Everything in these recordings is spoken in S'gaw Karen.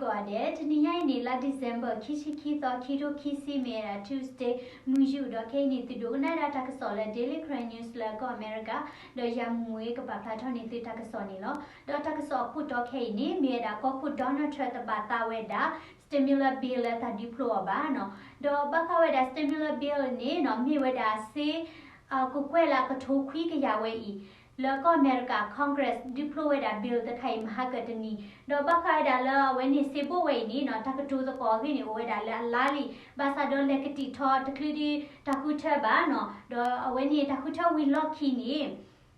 ကိးဂၤဒဲး, တနံၤညါအံၤန့ၣ် လါ December ခံဆံခံသီ ခံထိခံဆံ မ့ၢ်ဝဲဒၣ် Tuesday မုၢ်ယူာ် ဒီးခဲအံၤန့ၣ် သုဒိကနၣ်ဝဲဒၣ်တၢ်ကစီၣ်လၢ Daily Karen News လၢကီၢ်အမဲရကၤ, ဒီးယၤမူဝ့ကပာ်ဖျါထီၣ်န့ၢ်သုတၢ်ကစီၣ်န့ၣ်လီၤ. ဒီးတၢ်ကစီၣ်အခိၣ်တီခဲအံၤန့ၣ် မ့ၢ်ဝဲဒၣ်ကီၢ်ခိၣ် Donald Trump တဘၣ်သးဝဲဒၣ် stimulus bill လၢတၢ်ဒုးဖျိအီၤဘၣ်နီၤ. ဒီးဘၣ်ဃးဝဲဒၣ် stimulus bill န့ၣ်နီၤ မ့ၢ်ဝဲဒၣ်စ့ ကကွဲၢ်လၢအကထိခွံကယၤဝဲအံၤ လၢကီၢ်အမဲရကၤ Congress ဒုးဖျိဝဲဒၣ် bill တခါအံၤ မဟါကတနံၤ, ဒီးဘၣ်ဃးဝဲဒၣ်လၢအဝဲန့ၣ် စ့ဘိၣ်ဝဲအံၤန့ၣ်နီၤ တၢ်ကတိၤသကိးအဂ့ၢ်န့ၣ် အိၣ်ဝဲဒၣ်လၢအလါလံ, ဘၣ်ဆၣ်ဒီးလဲၤကတံာ်ထီၣ်တချုးဒံးတၢ်ဃုထၢဘၣ်နီၤ. ဒီးအဝဲန့ၣ် တၢ်ဃုထၢဝံၤလီၢ်ခံန့ၣ်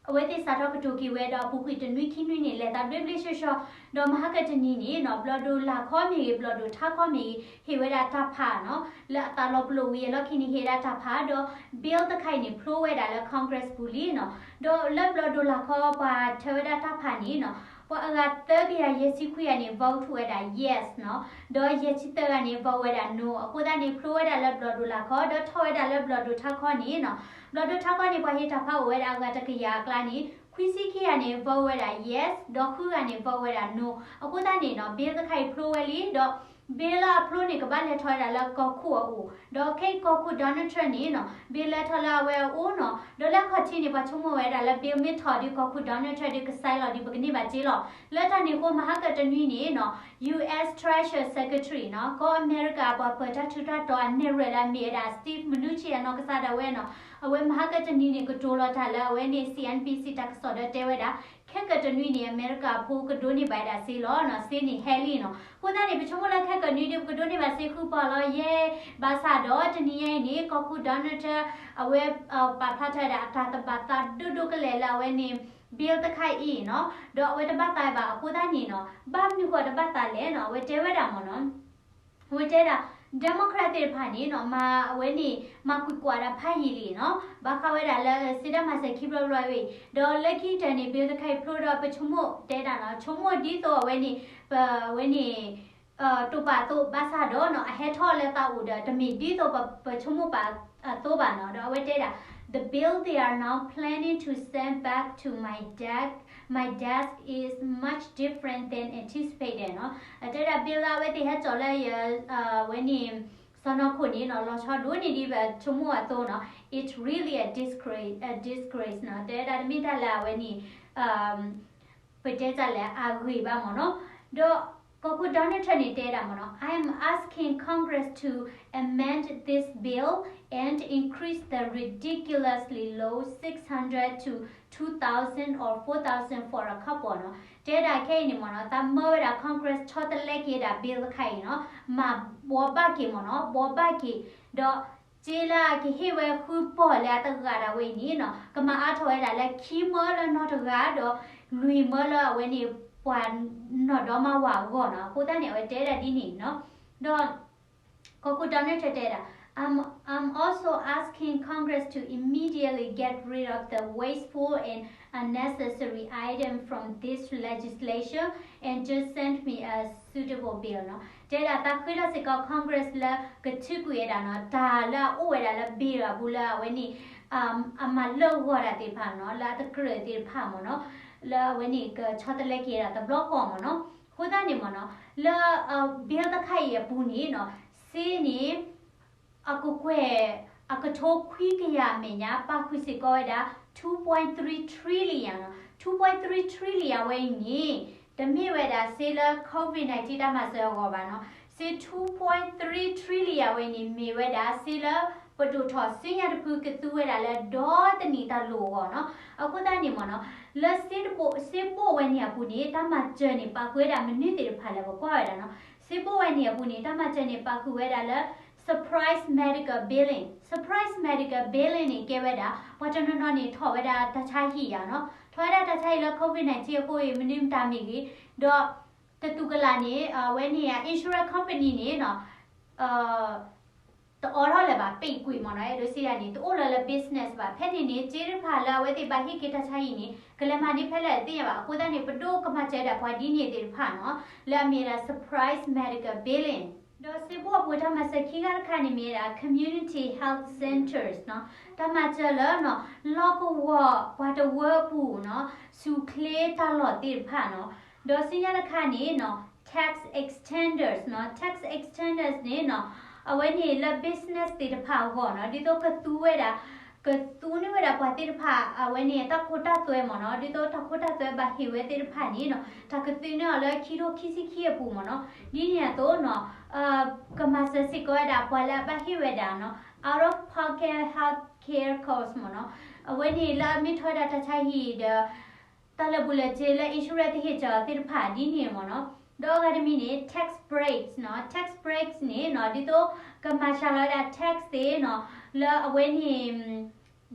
အဝဲသ့ၣ်စးထီၣ်ကတိၤက့ၤဝဲဒီးအပူၤကွံာ်တနွံခံနွံန့ၣ် လဲၤသးဘျ့ဘျ့ဆှီဆှီ, ဒီးမဟါကတနံၤန့ၣ်နီၤ ဘျီၣ်ဒိၣ်လာ်ခီမ့ၢ်ဂ့ၤ ဘျီၣ်ဒိၣ်ထါခီမ့ၢ်ဂ့ၤ ဟ့ၣ်ဝဲဒၣ်တၢ်ဖးနီၤ, လၢအသးလီၤပလိာ်ဝံၤအလီၢ်ခံန့ၣ် ဟ့ၣ်ဝဲဒၣ်တၢ်ဖး, ဒီး bill တခါအံၤန့ၣ် ဖျိဝဲဒၣ်လၢ Congress ပူၤလံနီၤ. ဒီးလၢဘျီၣ်ဒိၣ်လာ်ခီပှၤထၢဝဲဒၣ်တၢ်ဖးန့ၣ်နီၤ ပှၤအဂၤသၢကယၤယဲၢ်ဆံခွံဂၤန့ၣ် vote ဝဲဒၣ် yes နီၤ, ဒီးယဲၢ်ဆံသၢဂၤန့ၣ် vote ဝဲဒၣ် no. အဃိသတးန့ၣ် ဖျိဝဲဒၣ်လၢဘျီၣ်ဒိၣ်လာ်ခီ ဒီးထီၣ်ဝဲဒၣ်လၢဘျီၣ်ဒိၣ်ထါခီန့ၣ်နီၤ, ဘျီၣ်ဒိၣ်ထါခီန့ၣ် ပှၤဟ့ၣ်တၢ်ဖးအိၣ်ဝဲဒၣ်အဂၤတကယၤအကျါန့ၣ် ခွံဆံခံဂၤန့ၣ် vote ဝဲဒၣ် yes ဒီးဃုဂၤန့ၣ် vote ဝဲဒၣ် no. အဃိသတးန့ၣ်နီၤ bill တခါအံၤဖျိဝဲလံ, ဒီး bill လၢအဖျိန့ၣ် ကဘၣ်လဲၤထီၣ်ဝဲဒၣ်လၢကီၢ်ခိၣ်အအိၣ်, ဒီးခဲအံၤကီၢ်ခိၣ် Donald Trump န့ၣ်နီၤ bill လဲၤထီၣ်လၢအဝဲအအိၣ်နီၤ, ဒီးလၢအခီၣ်ထံးန့ၣ် ပှၤဆိကမိၣ်ဝဲဒၣ်လၢ bill မ့ၢ်ထီၣ်ဒီးကီၢ်ခိၣ် Donald Trump ဒီးကစဲးလီၤဒီး ပကန့ၢ်ဘၣ်စ့လီၤ. လၢတၢ်န့ၣ်အဃိ မဟါကတနွံန့ၣ်နီၤ US Treasury Secretary နီၤ ကီၢ်အမဲရကၤပှၤပၢၤတၢ်ထူးတၢ်တီၤအနဲၣ်ရွဲၣ်လၢအမ့ၢ်ဝဲဒၣ် Steve Mnuchin အနီၢ်ကစၢ်ဒၣ်ဝဲနီၤ, အဝဲမဟါကတနံၤန့ၣ် ကတိၤလီၤတၢ်လၢအဝဲန့ၣ် CNBC တၢ်ကစီၣ်ဒီးတဲဝဲဒၣ် ခဲကတနွံန့ၣ် အမဲရကၤဖိကဒိးန့ၢ်ဘၣ်ဝဲဒၣ်စ့လီၤနီၤ, စ့န့ၣ်ဟဲလံနီၤ. အဃိသတးန့ၣ် ပဆိကမိၣ်လၢခဲကနွံဒီး ပကဒိးန့ၢ်ဘၣ်စ့ဃုပီၤလီၤယဲ, ဘၣ်ဆၣ်ဒီးတနံၤညါအံၤန့ၣ် ကီၢ်ခိၣ် Donald Trump အဝဲ ပာ်ဖျါထီၣ်ဝဲဒၣ်အတၢ်တဘၣ်သးဒိၣ်ဒိၣ်ကလဲာ်လၢအဝဲန့ၣ် bill တခါအံၤနီၤ, ဒီးအဝဲတဘၣ်သးဘၣ်. အဃိသတးန့ၣ်နီၤ ဘၣ်မနုၤဃိတဘၣ်သးလဲၣ်နီၤ အဝဲတဲဝဲဒၣ်မ့ၢ်နီၤ အဝဲတဲဒၣ် Democrat သ့ၣ်တဖၣ်န့ၣ်နီၤ မၤအဝဲန့ၣ် မၤကွံာ်ကွၢ်ဒၣ်ဖးယံာ်လံနီၤ, ဘၣ်ဃးဝဲဒၣ်လၢစ့တၢ်မၤစၢၤခံဘျီဘျီအံၤ, ဒီးလၢခံကတၢၢ်န့ၣ် bill တခါအံၤဖျိဒီး ပဆိကမိၣ်တဲဒၣ်နီၤ ဆိကမိၣ်ဒ်သိးအဝဲန့ၣ် ပဝဲန့ၣ် တိာ်ပာ်အသိး ဘၣ်ဆၣ်ဒီးနီၤ အဟဲထီၣ်လၢသးအိၣ်ဒီး တမ့ၢ်ဒ်သိးပဆိကမိၣ်ပာ်အသိးဘၣ်နီၤ. ဒီးအဝဲတဲဒၣ် The bill they are now planning to send back to my desk, my desk is much different than anticipated နီၤ. အတဲဒၣ် bill လၢအဝဲသ့ၣ်ဟဲစိာ်လၢယ ဝဲန့ၣ် စီၢ်နီၤခိၣ်န့ၣ်နီၤ လီၤဆီဒိၣ်န့ၢ်ဒံးပဆိကမိၣ်အသိးနီၤ, it's really a disgrace, a disgrace နီၤ. တဲဒၣ်တမ့ၢ်တၢ်လၢအဝဲန့ၣ် ပတဲတၢ်လၢအဂ့ၤဘၣ်မ့ၢ်နီၤ. ဒီးကီၢ်ခိၣ် Donald Trump န့ၣ် တဲဒၣ်မ့ၢ်နီၤ I am asking Congress to amend this bill and increase the ridiculously low six hundred to two thousand or four thousand for a couple နီၤ. တဲဒၣ်ခဲအံၤန့ၣ်မ့ၢ်နီၤ သးမၢဝဲဒၣ် Congress ဆီတလဲက့ၤဒၣ် bill တခါအံၤနီၤ မၤဘှီဘၣ်က့ၤမ့ၢ်နီၤ ဘှီဘၣ်က့ၤ, ဒီးစ့လၢအကဟ့ၣ်ဝဲဃုပီၢ်လၢအတဂၤဒၣ်ဝဲအံၤန့ၣ်နီၤ ကမၤအါထီၣ်ဝဲဒၣ်လၢခံမၢလၢနီတဂၤ ဒီးလွံၢ်မၢလၢအဝဲန့ၣ် ပှၤနီၢ်ဒီမါဝၤအဂီၢ်နီၤ. အဃိသတးန့ၣ် အဝဲတဲဒၣ်ဒ်န့ၣ်နီၤ. ဒီးကီၢ်ခိၣ် Donald Trump တဲဒၣ် I'm, I'm also asking Congress to immediately get rid of the wasteful and unnecessary item from this legislation and just send me a suitable bill နီၤ. တဲဒၣ်သးဃ့ထီၣ်စ့ၢ်ကီး Congress လၢကထုးကွံာ်ဝဲဒၣ်နီၤ တၢ်လၢအအိၣ်ဝဲဒၣ်လၢ bill အပူၤလၢအဝဲန့ၣ် အမၤလၢာ်ဂီၤတၢ်သ့ၣ်တဖၣ်နီၤ လၢအတကြၢးသ့ၣ်တဖၣ်မ့ၢ်နီၤ လၢအဝဲန့ၣ်ကဆီတလဲက့ၤဒၣ်တဘျီဃီမ့ၢ်နီၤ. အဃိသတးန့ၣ်မ့ၢ်နီၤ လၢ bill တခါအံၤအပူၤန့ၣ်နီၤ စ့န့ၣ် အကကွဲၢ် အကထိခွံကယၤအမဲာ်ညါ ပာ်ဃုာ်စ့ၢ်ကီးဝဲဒၣ် two point three trillion နီၤ. two point three trillion ဝဲအံၤန့ၣ် တမ့ၢ်ဝဲဒၣ်စ့လၢ COVID nineteen တၢ်မၤစၢၤအဂီၢ်ဘၣ်နီၤ. စ့ two point three trillion ဝဲအံၤန့ၣ် မ့ၢ်ဝဲဒၣ်စ့လၢ ပဒိၣ်ထီၣ်စုညါတဖုကသူဝဲဒၣ်လၢဒီတနံၣ်တၢ်လိၣ်အဂီၢ်နီၤ. အဃိသတးန့ၣ်မ့ၢ်နီၤ လၢစ့တဘိ စ့ဘိၣ်ဝဲန့ၣ်အပူၤန့ၣ် တၢ်မၤစၢၤန့ၣ် ပာ်ဃုာ်ဝဲဒၣ်မနုၤသ့ၣ်တဖၣ်လဲၣ် ပကွၢ်ဝဲဒၣ်နီၤ. စ့ဘိၣ်ဝဲန့ၣ်အပူၤန့ၣ် တၢ်မၤစၢၤန့ၣ် ပာ်ဃုာ်ဝဲဒၣ်လၢ surprise medical billing. Surprise medical billing န့ၣ် ကဲဝဲဒၣ် ပှၤတနီၤနီၤန့ၣ် ထီၣ်ဝဲဒၣ်တၢ်ဆါဟံၣ်ဧါနီၤ. ထီၣ်ဝဲဒၣ်တၢ်ဆါဟံၣ်လၢ COVID nineteen အဃိအံၤ မနုၤမတၤမ့ၢ်ဂ့ၤ, ဒီးတသူၣ်ကလာ်န့ၣ် အဝဲန့ၣ် insurance company န့ၣ်နီၤ တအိးထီၣ်လၢၤဘၣ် ပိတ်ကွံာ်မ့ၢ်နီၤ အဲၣ်ဒိးစံးဒၣ်န့ၣ် တအိၣ်လၢၤလၢ business ဘၣ်. ဖဲန့ၣ်န့ၣ် စ့တဖၣ်လၢအဝဲသ့ၣ်ဘၣ်ဟ့ၣ်က့ၤတၢ်ဆါဟံၣ်န့ၣ် ကလဲၤမၤန့ၢ်ဖဲလဲၣ်တသ့ၣ်ညါဘၣ်. အဃိသတးန့ၣ် ပဒိၣ်ကမၤစၢၤဒၣ်ပှၤဒ်န့ၣ်သ့ၣ်တဖၣ်နီၤ လၢအမ့ၢ်ဒၣ် surprise medical billing. ဒီးစ့ဘိၣ်အပူၤတၢ်မၤစၢၤခံဂၤတခါန့ၣ်မ့ၢ်ဒၣ် community health centers နီၤ တၢ်မၤစၢၤလၢနီၤ လီၢ်ကဝီၤပှၤတဝၢအပူၤနီၤ ဆူၣ်ချ့တၢ်လီၢ်သ့ၣ်တဖၣ်နီၤ. ဒီးဆူညါတခါန့ၣ်နီၤ tax extenders နီၤ, tax extenders န့ၣ်နီၤ, အဝဲန့ၣ်လၢ business သ့ၣ်တဖၣ်အဂီၢ်နီၤ, ဒ်သိးကသူဝဲဒၣ် ကသူန့ၢ်ဝဲဒၣ်ပှၤသ့ၣ်တဖၣ် အဝဲန့ၣ်တၢ်ခိတၢ်သွဲမ့ၢ်နီၤ, ဒ်သိးတၢ်ခိတၢ်သွဲဘၣ်ဟ့ၣ်ဝဲသ့ၣ်တဖၣ်န့ၣ်နီၤ, တၢ်ကသူန့ၢ်အီၤလၢခံထိခံဆံခံအပူၤမ့ၢ်နီၤ, ဒ်န့ၣ်အသိးနီၤ ကမၤစၢၤစ့ၢ်ကီးဝဲဒၣ်ပှၤလၢအဘၣ်ဟ့ၣ်ဝဲဒၣ်နီၤ out of pocket healthcare cost မ့ၢ်နီၤ, အဝဲန့ၣ်လၢအမ့ၢ်ထီၣ်ဝဲဒၣ်တၢ်ဆါဟံၣ်ဒီး တၢ်လၢာ်ဘူၣ်လၢာ်စ့လၢ insurance တဟ့ၣ်ကီၤသ့ၣ်တဖၣ်ဒ်န့ၣ်မ့ၢ်နီၤ, ဒီးအဂၤတမံၤန့ၣ် tax breaks နီၤ, tax breaks န့ၣ်နီၤ ဒ်သိးကမၤစှၤလီၤဝဲဒၣ် tax သ့ၣ်နီၤ လၢအဝဲန့ၣ်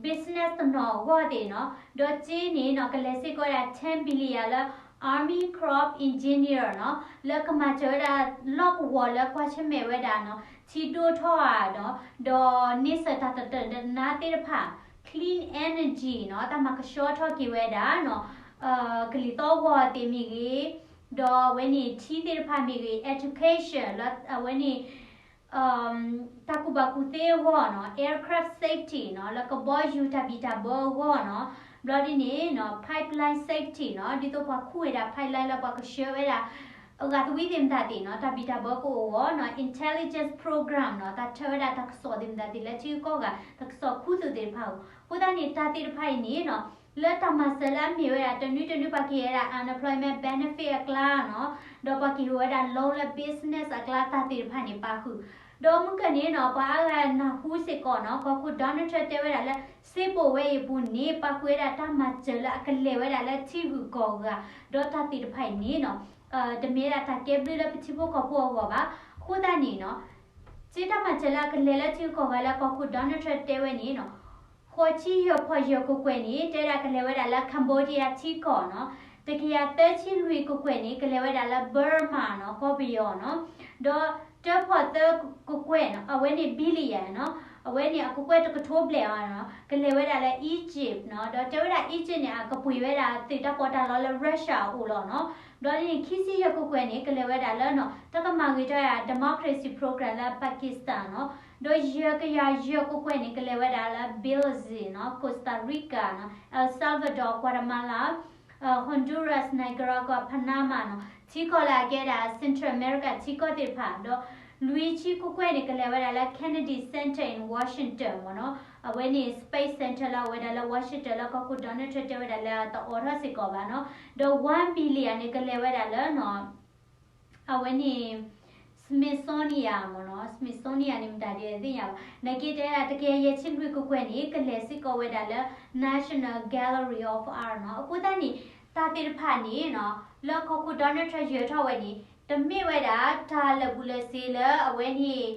business တနီၤအဂီၢ်သ့ၣ်နီၤ, ဒီးစ့န့ၣ်နီၤ ကလဲၤစ့ၢ်ကီးဝဲဒၣ် ten billion လၢ Army Corps of Engineers နီၤ, လၢကမၤစၢၤဝဲဒၣ်လီၢ်ကဝီၤလၢကွၢ်ဆၢၣ်မဲာ်ဝဲဒၣ်နီၤ ထံဒိၣ်ထီၣ်ဧါနီၤ, ဒီးန့ဆၢၣ်တၢ်တတၢၢ်တနါသ့ၣ်တဖၣ် clean energy နီၤ, တၢ်မၤကဆှီထီၣ်က့ၤဝဲဒၣ်နီၤ ကလံၤသီၣ်ဂီၤသ့ၣ်မ့ၢ်ဂ့ၤ, ဒီးအဝဲန့ၣ်ထံသ့ၣ်တဖၣ်မ့ၢ်ဂ့ၤ, education လၢအဝဲန့ၣ် တၢ်ကူၣ်ဘၣ်ကူၣ်သ့အဂီၢ်နီၤ, aircraft safety နီၤ, လၢကဘီယူၤတၢ်ဘံၣ်တၢ်ဘၢအဂီၢ်နီၤ, ဘျီဒ်န့ၣ်နီၤ pipeline safety နီၤ, ဒ်သိးပှၤခူၣ်ဝဲဒၣ် pipeline လၢပှၤကဆှၢဝဲဒၣ် အဂၤသဝံသ့ၣ်မတၤသ့ၣ်နီၤ, တၢ်ဘံၣ်တၢ်ဘၢကအိၣ်အဂီၢ်နီၤ, intelligence program နီၤ, တၢ်ထၢဝဲဒၣ်တၢ်ကစီၣ်သ့ၣ်မတၤသ့ၣ်လၢထံဂုၤကီၢ်ဂၤ တၢ်ကစီၣ်ခူသူၣ်သ့ၣ်တဖၣ်အဂီၢ်, အဃိသတးန့ၣ် တၢ်သ့ၣ်တဖၣ်အံၤန့ၣ်နီၤ လၢတၢ်မၤစၢၤလၢအမ့ၢ်ဝဲဒၣ်တနွံတနွံပှၤကဟ့ၣ်ဝဲဒၣ် unemployment benefit အကျါနီၤ, ဒီးပှၤကဟ့ၣ်ဝဲဒၣ် loan လၢ business အကျါတၢ်သ့ၣ်တဖၣ်န့ၣ် ပာ်ဃုာ်, ဒီးမုၢ်ကၢၢ်န့ၣ်နီၤ ပှၤအါဂၤနၢ်ဟူစ့ၢ်ကီးနီၤ, ကီၢ်ခိၣ် Donald Trump တဲဝဲဒၣ်လၢ စ့ဘိၣ်ဝဲအံၤအပူၤန့ၣ် ပာ်ဃုာ်ဝဲဒၣ်တၢ်မၤစၢၤလၢအကလဲၤဝဲဒၣ်လၢထံဂုၤကီၢ်ဂၤ, ဒီးတၢ်သ့ၣ်တဖၣ်အံၤန့ၣ်နီၤ တမ့ၢ်ဝဲဒၣ်တၢ်ကဲဘျုးလၢပထံဖိကီၢ်ဖိအဂီၢ်ဘၣ်, အဃိသတးန့ၣ်နီၤ စ့တၢ်မၤစၢၤလၢအကလဲၤလၢထံဂုၤကီၢ်ဂၤလၢကီၢ်ခိၣ် Donald Trump တဲဝဲန့ၣ်နီၤ, ဃိးဆံယဲၢ်ဖီၣ်ယဲၢ်ကကွဲၢ်န့ၣ် တဲဝဲဒၣ်ကလဲၤဝဲဒၣ်လၢ Cambodia ထံကီၢ်နီၤ, တကယၤသၢဆံလွံၢ်ကကွဲၢ်န့ၣ် ကလဲၤဝဲဒၣ်လၢ Burma နီၤ, ကီၢ်ပယီၤနီၤ, ဒီးတၢဖီၣ်သၢကကွဲၢ်နီၤ, အဝဲန့ၣ် billion နီၤ, အဝဲန့ၣ်အကကွဲၢ်တကထိဘျဲၣ်အီၤနီၤ, ကလဲၤဝဲဒၣ်လၢ Egypt နီၤ, ဒီးတဲဝဲဒၣ် Egypt န့ၣ် အကပှ့ၤဝဲဒၣ်သုးတၢ်ပီးတၢ်လီလၢ Russia အအိၣ်လီၤနီၤ, ဒီးန့ၣ်ခံဆံယဲၢ်ကကွဲၢ်န့ၣ် ကလဲၤဝဲဒၣ်လၢနီၤ တၢ်ကမၤဂ့ၤထီၣ်ဝဲဒၣ် democracy program လၢ Pakistan နီၤ, ဒီးယဲၢ်ကယၤယဲၢ်ကကွဲၢ်န့ၣ် ကလဲၤဝဲဒၣ်လၢ Belize နီၤ, Costa Rica နီၤ, El Salvador, Guatemala, Honduras, Nicaragua, Panama နီၤ, ထံကီၢ်လၢအကဲဒၣ် Central America ထံကီၢ်သ့ၣ်တဖၣ်, ဒီးလွံၢ်ဆံကကွဲၢ်န့ၣ် ကလဲၤဝဲဒၣ်လၢ Kennedy Center in Washington မ့ၢ်နီၤ, အဝဲန့ၣ် Space Center လၢအဝဲဒၣ်လၢ Washington လၢကီၢ်ခိၣ် Donald Trump တဲဝဲဒၣ်လၢတအိးထီၣ်စ့ၢ်ကီးဘၣ်နီၤ, ဒီး one billion န့ၣ် ကလဲၤဝဲဒၣ်လၢနီၤ အဝဲန့ၣ် Smithsonian မ့ၢ်နီၤ, Smithsonian န့ၣ် မတၤဒ်လဲၣ်တသ့ၣ်ညါဘၣ်. နာ်က့တဲဒၣ် တကယၤယဲၢ်ဆံလွံၢ်ကကွဲၢ်န့ၣ် ကလဲၤစ့ၢ်ကီးဝဲဒၣ်လၢ National Gallery of Art နီၤ. အဃိသတးန့ၣ် တၢ်သ့ၣ်တဖၣ်န့ၣ်နီၤ လၢကီၢ်ခိၣ် Donald Trump ယၢၤထီၣ်ဝဲန့ၣ် တမ့ၢ်ဝဲဒၣ်တၢ်လၢာ်ဘူၣ်လၢာ်စ့လၢအဝဲန့ၣ်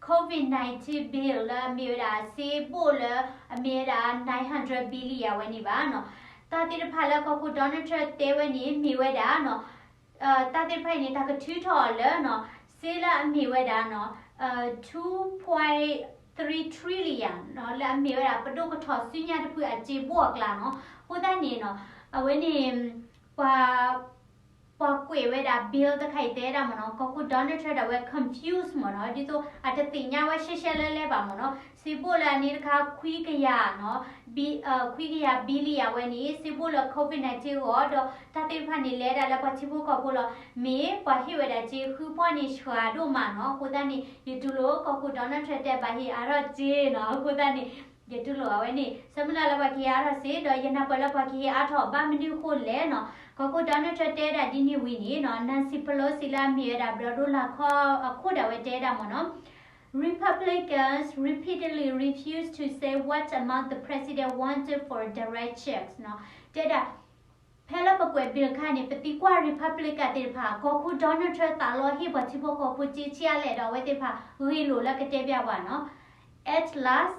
COVID nineteen bill လၢအမ့ၢ်ဝဲဒၣ်စ့ဘိၣ်လၢအမ့ၢ်ဝဲဒၣ် nine hundred billion အဝဲန့ၣ်ဘၣ်နီၤ. တၢ်သ့ၣ်တဖၣ်လၢကီၢ်ခိၣ် Donald Trump တဲဝဲန့ၣ် မ့ၢ်ဝဲဒၣ်နီၤ တၢ်သ့ၣ်တဖၣ်အံၤန့ၣ် တၢ်ကထုးထီၣ်အီၤလၢနီၤ စ့လၢအမ့ၢ်ဝဲဒၣ်နီၤ two point three trillion နီၤ လၢအမ့ၢ်ဝဲဒၣ်ပဒိၣ်ကထီၣ်စုညါတဖုအစ့ဘိၣ်အကျါနီၤ. အဃိသတးန့ၣ်နီၤ အဝဲန့ၣ် ပှၤ ပှၤကွဲးဝဲဒၣ် bill တခါအံၤတဲဒၣ်မ့ၢ်နီၤ ကီၢ်ခိၣ် Donald Trump ဒၣ်ဝဲ confuse မ့ၢ်နီၤ ဒ်သိးအတသ့ၣ်ညါဝဲရှဲရှဲလဲလဲဘၣ်မ့ၢ်နီၤ. စ့ဘိၣ်လၢအန့ၣ်တခါ ခွံကယၤနီၤ ဘံ ခွံကယၤ billion အဝဲန့ၣ် စ့ဘိၣ်လၢ COVID nineteen အဂီၢ် ဒီးတၢ်သ့ၣ်တဖၣ်န့ၣ် လဲၤဒၣ်လၢပှၤထံဖိကီၢ်ဖိလီၤ. မ့ၢ်ပှၤဟ့ၣ်ဝဲဒၣ်စ့ဃုဖီၣ်န့ၣ် စှၤဒိၣ်မးနီၤ. အဃိသတးန့ၣ် ယတူၢ်လိာ် ကီၢ်ခိၣ် Donald Trump တဲဘၣ်ဟ့ၣ်အါထီၣ်စ့နီၤ. အဃိသတးန့ၣ် ယတူၢ်လိာ်အဝဲန့ၣ် ဆၢမုၢ်လၢ်လၢပှၤကဟ့ၣ်အါထီၣ်စ့ ဒီးယနၢ်ပၢၢ်လၢပှၤကဟ့ၣ်အါထီၣ် ဘၣ်မနုၤအဃိလဲၣ်နီၤ. ကီၢ်ခိၣ် Donald Trump တဲဒၣ်ဒ်န့ၣ်ဝံၤန့ၣ်နီၤ Nancy Pelosi လၢအမ့ၢ်ဝဲဒၣ် ဘျီဒိၣ်လၢ်ခီအခိၣ်ဒၣ်ဝဲတဲဒၣ်မ့ၢ်နီၤ Republicans repeatedly refuse to say what amount the president wanted for direct checks နီၤ. တဲဒၣ် ဖဲလၢပကွဲး bill တခါန့ၣ် ပသံကွၢ် Republican သ့ၣ်တဖၣ် ကီၢ်ခိၣ် Donald Trump သးလီဟ့ၣ်ပှၤထံဖိကီၢ်ဖိစ့ဆံးအါလဲၣ်ဒီး အဝဲသ့ၣ်တဖၣ်ဂ့ၢ်လိာ်လၢကတဲဘၣ်ပှၤနီၤ. At last,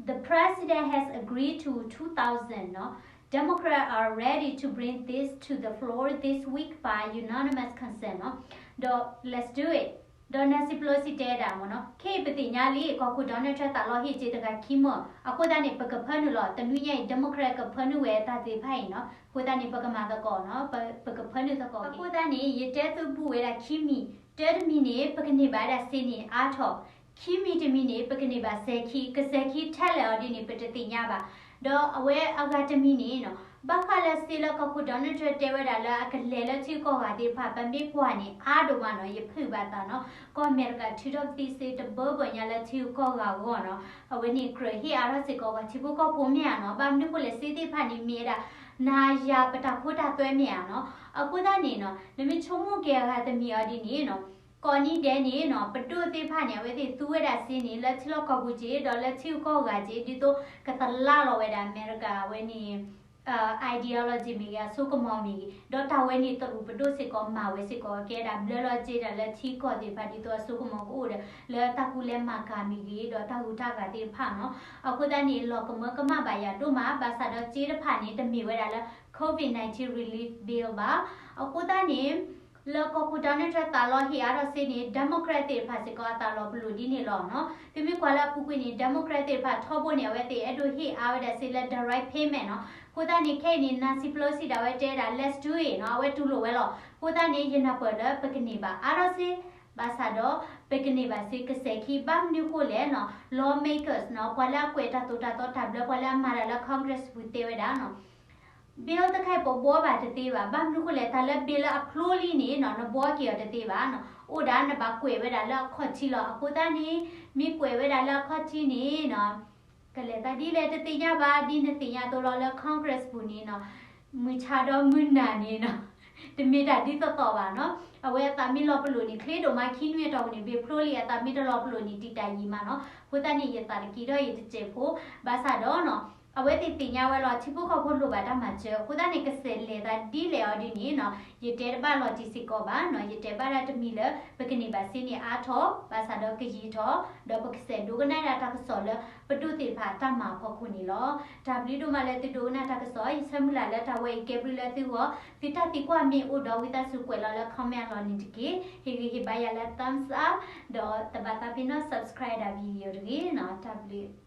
the president has agreed to two thousand နီၤ. Democrats are ready to bring this to the floor this week by unanimous consent နီၤ. ဒီး let's do it. ဒီး Nancy Pelosi တဲဒၣ်မ့ၢ်နီၤ ခဲအံၤပသ့ၣ်ညါလံ ကီၢ်ခိၣ် Donald Trump သးလီဟ့ၣ်စ့တဂၤခံမၢၢ် အဃိသတးန့ၣ် ပကဖၢနုာ်လီၤ တနွံညါအံၤ Democrat ကဖၢနုာ်ဝဲတၢ်သ့ၣ်တဖၣ်အံၤနီၤ အဃိသတးန့ၣ် ပကမၤသကိးနီၤ ပကဖၢနုာ်သကိး အဃိသတးန့ၣ် ယတဲသုဘူးဝဲဒၣ်ခံမံၤ တၢတမံၤန့ၣ် ပကန့ၢ်ဘၣ်ဝဲဒၣ်စ့န့ၣ်အါထီၣ် ခံမံၤတမံၤန့ၣ် ပကန့ၢ်ဘၣ်စဲၤခံ ကစဲၤခံထဲလဲၣ်အီၤဒ်န့ၣ် ပတသ့ၣ်ညါဘၣ် ဒီးအဝဲအဂၤတမံၤန့ၣ်နီၤ ဘၣ်ဃးလၢစ့လၢကီၢ်ခိၣ် Donald Trump တဲဝဲဒၣ်လၢအကလဲၤလၢထံဂုၤကီၢ်ဂၤသ့ၣ်တဖၣ် ပမ့ၢ်ကွၢ်န့ၣ် အါဒိၣ်မးနီၤ ယဖုၣ်ဘၣ်သးနီၤ ကီၢ်အမဲရကၤထုးထီၣ်ကသံစ့တဘၢဘၢညါလၢထံဂုၤကီၢ်ဂၤအဂီၢ်နီၤ အဝဲန့ၣ်ကြၢးဟ့ၣ်အါထီၣ်စ့ၢ်ကီးပှၤထံဖိကီၢ်ဖိမ့ၢ်ဧါနီၤ ဘၣ်မနုၤဃိလဲၣ် စ့သ့ၣ်တဖၣ်န့ၣ်မ့ၢ်ဝဲဒၣ် နၤယၤပတၢ်ခိတၢ်သွဲမ့ၢ်ဧါနီၤ အဃိသတးန့ၣ်နီၤ နမ့ၢ်ဆိကမိၣ်က့ၤအဂၤတမံၤအီၤဒ်န့ၣ်နီၤ ကိးနံၤဒဲးန့ၣ်နီၤ ပဒိၣ်သ့ၣ်တဖၣ်န့ၣ် အဝဲသ့ၣ်သူဝဲဒၣ်စ့န့ၣ် လၢထံလီၢ်ကီၢ်ပူၤက့ၤ ဒီးလၢထံဂုၤကီၢ်ဂၤက့ၤ ဒ်သိးကသလၣ်လီၤဝဲဒၣ်အမဲရကၤအဝဲန့ၣ် ideology မ့ၢ်ဂ့ၤ အစိကမီၤမ့ၢ်ဂ့ၤ ဒီးတၢ်ဝဲန့ၣ်တရူးပဒိၣ်စ့ၢ်ကီးမၤဝဲစ့ၢ်ကီး ကဲဒၣ်ဘျၢလီၤက့ၤဒၣ်လၢထံကီၢ်သ့ၣ်တဖၣ် ဒ်သိးအစိကမီၤကအိၣ်ဒီး လၢတၢ်ကူလဲမၤကၤမ့ၢ်ဂ့ၤ ဒီးတၢ်ဟူးတၢ်ဂဲၤသ့ၣ်တဖၣ်နီၤ အဃိသတးန့ၣ် လီၤကမၢကမၣ်ဘၣ်ယၤဒိၣ်မး ဘၣ်ဆၣ်ဒီးစ့တဖၣ်န့ၣ် တမ့ၢ်ဝဲဒၣ်လၢ COVID nineteen relief bill ဘၣ် အဃိသတးန့ၣ် လၢကီၢ်ခိၣ် Donald Trump သးလီဟ့ၣ်အါထီၣ်စ့န့ၣ် Democrat သ့ၣ်တဖၣ်စ့ၢ်ကီးအသးလီၤပလိာ်ဒ်န့ၣ်လီၤနီၤ သုမ့ၢ်ကွၢ်လၢအပူၤကွံာ်န့ၣ် Democrat သ့ၣ်တဖၣ်ထီဘိန့ၣ် အဝဲသ့ၣ်အဲၣ်ဒိးဟ့ၣ်အါဝဲဒၣ်စ့လၢ direct payment နီၤ အဃိသတးန့ၣ် ခဲအံၤန့ၣ် Nancy Pelosi ဒၣ်ဝဲတဲဒၣ် let's do it နီၤ အဝဲတူၢ်လိာ်ဝဲလီၤ အဃိသတးန့ၣ် ယနၢ်ပၢၢ်လၢပကန့ၢ်ဘၣ်အါထီၣ်စ့ ဘၣ်ဆၣ်ဒီး ပကန့ၢ်ဘၣ်စ့ကစဲးခံ ဘၣ်မနုၤဃိလဲၣ်နီၤ lawmakers နီၤ ပှၤလၢအကွဲးတၢ်သိၣ်တၢ်သီတၢ်ဘျၢ ပှၤလၢအမၤတၢ်လၢ Congress ပူၤတဲဝဲဒၣ်နီၤ bill တခါအံၤပဘှီဘၣ်တသ့ဘၣ် ဘၣ်မနုၤဃိလဲၣ် တၢ်လၢ bill လၢအဖျိလံန့ၣ်နီၤ နဘှီက့ၤအီၤတသ့ဘၣ်နီၤ အိၣ်ဒၣ်နဘၣ်ကွဲးဝဲဒၣ်လၢအခီၣ်ထံးလီၤ အဃိသတးန့ၣ် မ့ၢ်ကွဲးဝဲဒၣ်လၢအခီၣ်ထံးန့ၣ်နီၤ ကလဲၤသးဒ်လဲၣ်တသ့ၣ်ညါဘၣ် ဒ်နသ့ၣ်ညါအသိးလီၤ လၢ Congress ပူၤန့ၣ်နီၤ မုၢ်ဆါဒီးမုၢ်နၤန့ၣ်နီၤ တမ့ၢ်တၢ်ဒ်သိးသိးဘၣ်နီၤ အဝဲအသးမ့ၢ်လီၤပလိာ်န့ၣ် ချ့ဒိၣ်မး ခံနွံအတီၢ်ပူၤန့ၣ် bill ဖျိလံ အသးမ့ၢ်တလီၤပလိာ်န့ၣ် တံာ်တာ်ယံာ်မးနီၤ အဃိသတးန့ၣ် ယသးတက့ၤထီၣ်ယတစဲးဖိ ဘၣ်ဆၣ်ဒီးနီၤ အဝဲသ့ၣ်သ့ၣ်ညါဝဲလီၤ ထံဖိကီၢ်ဖိလိၣ်ဘၣ်တၢ်မၤစၢၤ အဃိသတးန့ၣ် ကစဲးလဲၤသးဒ်လဲၣ်အီၤဒ်န့ၣ်နီၤ ယတဲတဘၣ်လီၤတံၢ်စ့ၢ်ကီးဘၣ်နီၤ ယတဲဘၣ်ဒၣ်တမံၤလၢ ပကန့ၢ်ဘၣ်စ့န့ၣ်အါထီၣ် ဘၣ်ဆၣ်ဒီးကယံာ်ထီၣ် ဒီးပကစဲးဒိကနၣ်ဒၣ်တၢ်ကစီၣ်လၢ ပဒိၣ်သ့ၣ်တဖၣ်တၢ်မၤအဖီခိၣ်န့ၣ်လီၤ. တၢ်ဘျုးဒိၣ်မးလၢသုဒိကနၣ်တၢ်ကစီၣ် ယဆၢမုၢ်လၢ်လၢတၢ်ဝဲအံၤကဲဘျုးလၢသုဂီၢ် သုတၢ်သံကွၢ်မ့ၢ်အိၣ်ဒီးဝံသးစူၤကွဲးလီၤလၢ comment အလီၢ်န့ၣ်တက့ၢ်. ဟ့ၣ်ဂံၢ်ဟ့ၣ်ဘါယၤလၢ thumbs up ဒီးတဘၣ်သးပ့ၤနီၣ် subscribe ဒၣ် video တဂ့ၤနီၤ. တၢ်ဘျုး